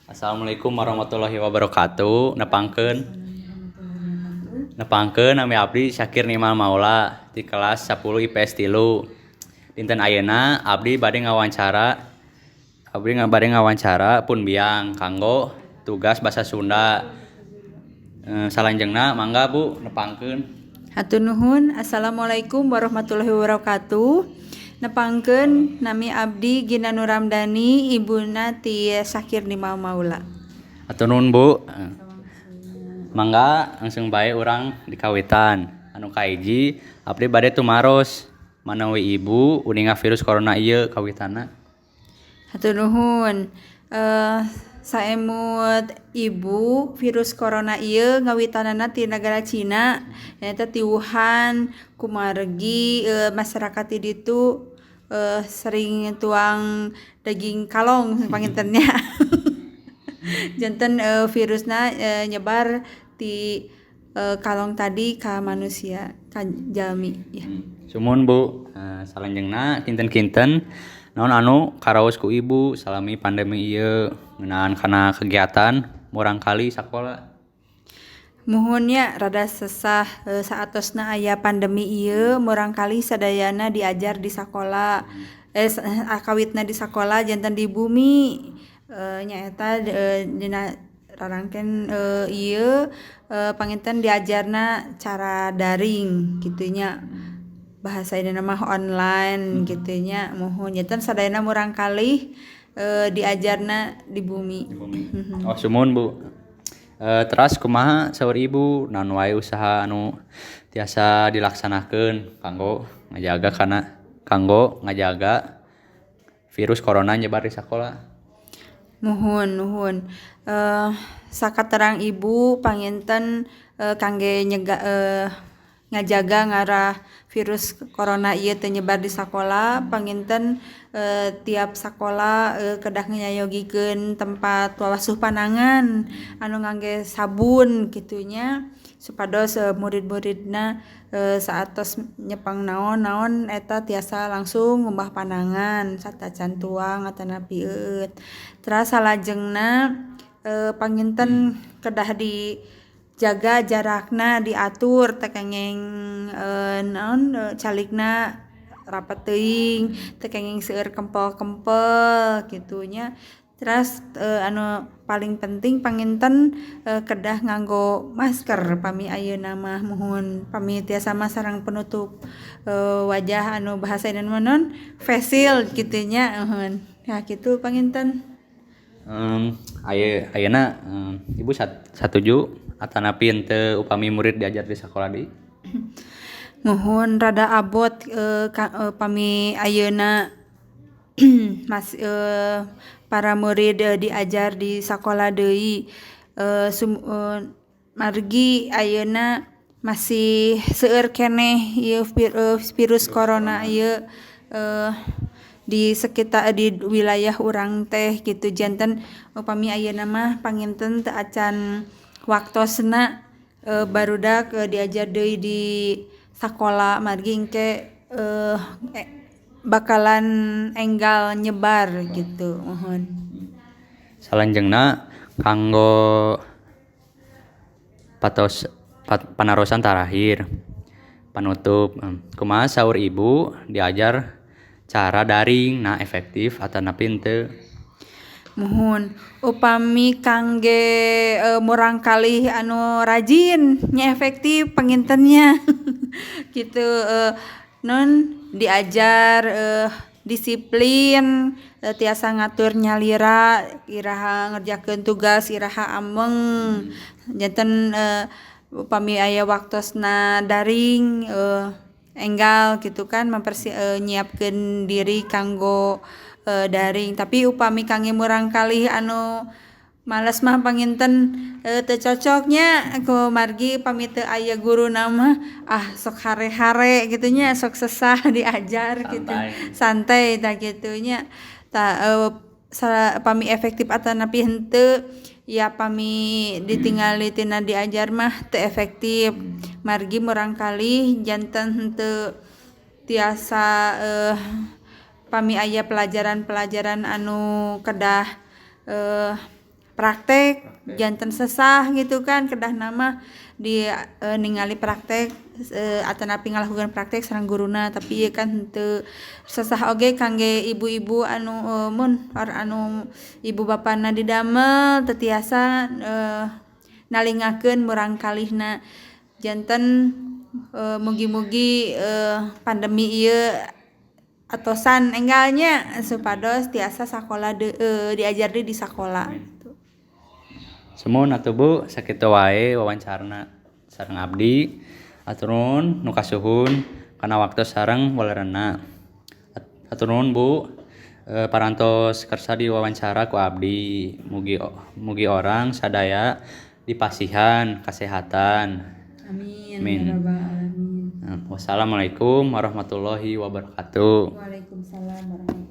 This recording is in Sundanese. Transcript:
Assalamualaikum warahmatullahi wabarakatuh. Nepangkeun. Nepangkeun, nami abdi Syakir Nimal Maula di kelas 10 IPS 3. Dinten ayeuna abdi bade ngawancara pun biang kanggo tugas basa Sunda. Salanjengna mangga, Bu, nepangkeun. Hatur nuhun. Assalamualaikum warahmatullahi wabarakatuh. Nepangkeun, nami abdi Gina Nuramdani, ibuna ti Syakir Nimal Maula. Hatur nuhun, Bu. Mangga langsung bae urang dikawitan. Anu kahiji, abdi bade tumaros manawi Ibu uninga virus corona ieu kawitanna. Hatur nuhun. Saemut Ibu, virus corona ieu ngawitanana ti nagara Cina, nyaeta ti Wuhan, kumargi masyarakat di ditu sering tuang daging kalong panginten nya. Janten virusna nyebar ti kalong tadi ka manusia, ka jalmi ya. Sumuhun, Bu. Salanjengna kinten-kinten naon anu karaos ku Ibu salami pandemi ieu ngeunaan kana kegiatan murangkalih sakola? Muhun nya, rada sesah. Saatosna aya pandemi ieu, murangkalih sadayana diajar di sakola, kawitna di sakola janten di bumi, nyaeta dina rarangken ieu panginten diajarna cara daring kitu nya, bahasa ayeuna mah online kitu nya. Muhun, janten sadayana murangkalih diajarna di bumi. Di bumi. Oh, sumuhun, Bu. Teras kumaha saur Ibu, naon wae usaha anu tiasa dilaksanakeun kanggo ngajaga virus corona nyebar di sakola? Muhun, nuhun. Sakaterang Ibu, panginten kangge ngajaga ngarah virus corona ieu teu nyebar di sakola, panginten tiap sakola kedah nyayogikeun tempat wawasuh panangan anu ngangge sabun kitu nya, supados murid-muridna saatos nyepeng naon-naon eta tiasa langsung ngumbah panangan satacan tuang atanapi eueut. Teras salajengna panginten kedah dijaga jarakna, diatur, teu kenging naon, calikna rapet teuing, teu kenging seueur kempel-kempel kitu nya. Teras anu paling penting panginten kedah nganggo masker pami ayeuna mah. Muhun, pami tiasa mah sareng penutup wajah anu bahasa ayeuna mah naon, face shield kitu nya. Muhun, nah kitu panginten. Ayeuna Ibu satuju atanapi henteu upami murid diajar di sakola deui? Muhun, rada abot pami ayeuna mas para murid diajar di sakola deui, margi ayeuna masih seueur keneh ieu virus corona ieu di sekitar, di wilayah urang teh kitu. Janten upami ayeuna mah panginten teu acan waktosna barudak diajar deui di sakola, margi engke bakalan enggal nyebar gitu. Muhun. Salanjengna kanggo patos panarosan tarakhir panutup, kumaha saur Ibu, diajar cara daring nah efektif atanapi henteu? Muhun, upami kangge murangkalih anu rajin nya efektif panginten nya kitu, naon, diajar disiplin, tiasa ngatur nyalira, iraha ngerjakeun tugas, iraha ameng. Janten upami aya waktosna daring enggal kitu kan nyiapkeun diri kanggo daring. Tapi upami kangge murangkalih anu males mah panginten teu cocok nya, kumargi pami teu aya guruna mah, ah, sok hare-hare kitu nya, sok sesah diajar kitu, santai tah kitu nya. Tah, pami efektif atanapi henteu ya, pami ditingali tina diajar mah teu efektif, margi murangkalih janten henteu tiasa pami aya pelajaran-pelajaran anu kedah. Praktek janten sesah gitu kan, kedahna mah di ningali praktek atanapi ngalakukeun praktek sareng guruna, tapi ieu kan henteu sesah oge kangge ibu-ibu anu mun anu ibu bapana didamel teu tiasa nalingakeun murangkalihna. Janten mugi-mugi pandemi ieu atosan enggal nya, supados tiasa sakola diajar deui di sakola gitu. Sumuhun atuh, Bu, sakitu wae wawancarana sareng abdi. Hatur nuhun nu kasuhun kana waktos sareng walerna. Hatur nuhun, Bu, parantos kersa diwawancara ku abdi. Mugi mugi urang sadaya dipasihan kasehatan. Amin. Amin. Ya rabbal alamin. Wassalamualaikum warahmatullahi wabarakatuh. Waalaikumsalam warahmatullahi.